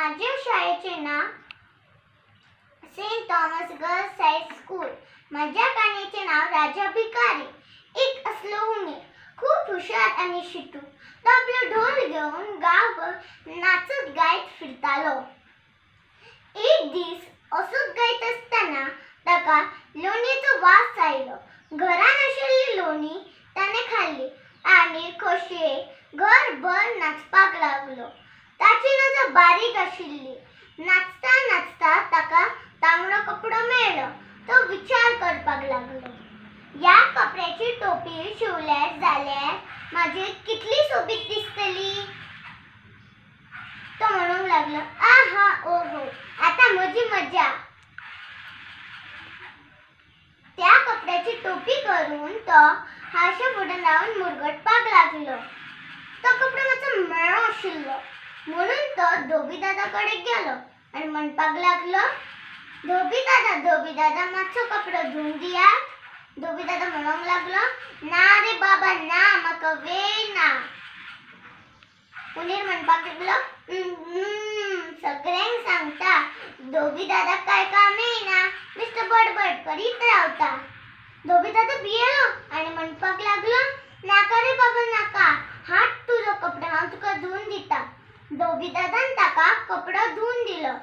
माझ्या शाळेचे नाव Saint Thomas girls high school. माझ्या काणयेचें नाव राजा भिकारी. एक असलो हुंदीर खूब हुशार आनी शिटूक. तो आपलो ढोल घेवन गांवभर नाचत गायत फिरतालो. एक दीस असोच गायत आसतना ताका लोणयेचो वास आयलो. घरान आशिल्ली लोणी ताणें खाल्ली आनी खोशयेन घरभर नाचपाक लागलो. ताची नजर बारीक आशिल्ली. नाचता नाचता ताका तांबडो कपडो मेळ्ळो. तो विचार करपाक लागलो, ह्या कपड्याची टोपी शिंवल्यार जाल्यार म्हाजी कितली सोबीत दिसतली. तो म्हणूंक लागलो, आहा ओहो, आतां म्हजी मजा. त्या कपड्याची टोपी करून तो हारशा फुडें रावन मुरगटपाक लागलो. तो कपडो मातसो म्हेळो आशिल्लो म्हणून तो धोबी दादा कडेन गेलो आनी म्हणपाक लागलो, धोबी दादा धोबी दादा मातसो कपडो धुवन दियात. धोबी दादा म्हणूंक लागलो, ना रे बाबा ना, म्हाका वेळ ना. हुंदीर म्हणपाक लागलो, सगळ्यांक सांगता धोबी दादा काय कामय ना, बेश्टो बडबड करीत रावता. धोबी दादा भियेलो आनी म्हणपाक लागलो, नाका रे बाबा नाका, हाड तुजो कपडो, हांव तुका धुवन दिता. धोबी दादान ताका कपडो धुवन दिलो.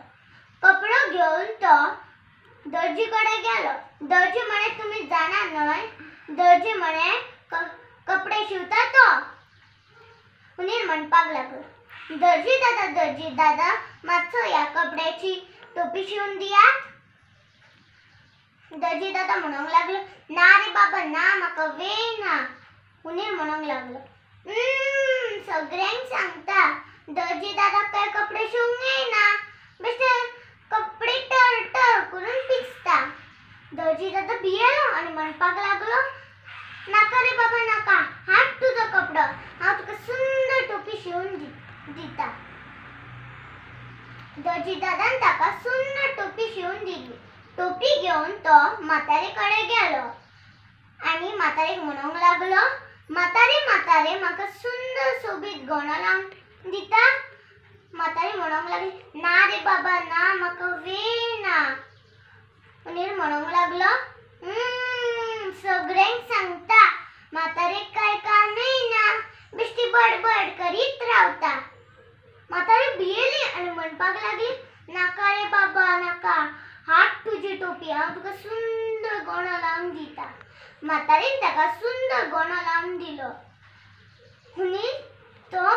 कपडो घेवन तो दर्जी कडेन गेलो. दर्जी म्हणे, तुमी जाणा न्हय, दर्जी म्हणे कपडे शिंवता तो. हुंदीर म्हणपाक लागलो, दर्जी दादा दर्जी दादा मातसो ह्या कपड्याची टोपी शिंवून दियात. दर्जी दादा म्हणूंक लागलो, ना रे बाबा ना, म्हाका वेळ ना. हुंदीर म्हणूंक लागलो, सगळ्यांक सांगता दर्जी दादा काय कपडे शिवंक येना, बेश्टे कपडे टर टर करून पिजता. दर्जी दादा भियेलो आनी म्हणपाक लागलो, नाका रे बाबा नाका, हाड तुजो कपडो, हांव तुका सुंदर टोपी शिंवून दिता. दर्जी दादान ताका सुंदर टोपी शिंवून दिली. टोपी घेवन तो म्हातारे कडेन गेलो आनी म्हातारेक म्हणूंक लागलो, म्हातारे म्हातारे म्हाका सुंदर सोबीत गोणो लावन दिता. म्हातारी म्हणूंक लागली, ना रे बाबा ना, म्हाका वेळ ना. हुंदीर म्हणूंक लागलो, सगळ्यांक सांगता म्हातारेक काय कामय ना, बेश्टी बडबड करीत रावता. म्हातारी भियेली आनी म्हणपाक लागली, नाका रे बाबा नाका, हाड तुजी टोपी, हांव तुका सुंदर गोणो लावन दिता. म्हातारेन ताका सुंदर गोणो लावन दिलो. हुंदीर तो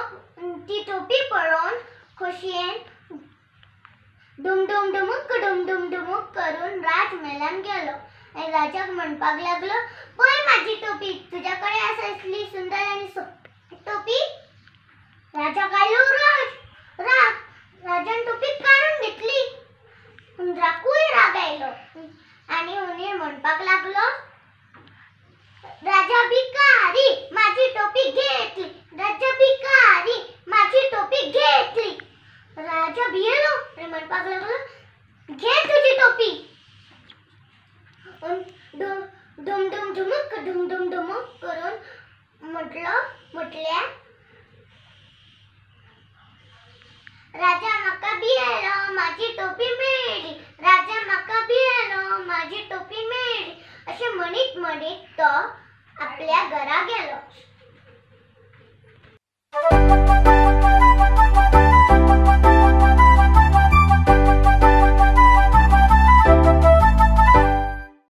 ती टोपी पळोवन खोशयेन डुम डुम डुमूक डुम डुम डुमूक करून राजमहालान गेलो आनी राजाक म्हणपाक लागलो, पळय म्हाजी टोपी, तुज्या कडेन आसा असली सुंदर आनी टोपी. राजाक आयलो राग. राजान टोपी काडून घेतली. हुंदराकूय राग आयलो आनी हुंदीर म्हणपाक लागलो, राजा भिकारी माझी टोपी घेतली, राजा भिकारी माझी टोपी घेतली. राजा भियेलो आनी म्हणपाक लागलो, घे तुजी टोपी. डुम डुम ढुमूक डुम डुम ढुमूक करून म्हटल्या, राजा म्हाका भियेलो, म्हाजी टोपी मेळ्ळी, राजा म्हाका भियेलो, म्हाजी टोपी मेळ्ळी. अशें म्हणीत म्हणीत तो आपल्या घरा गेलो.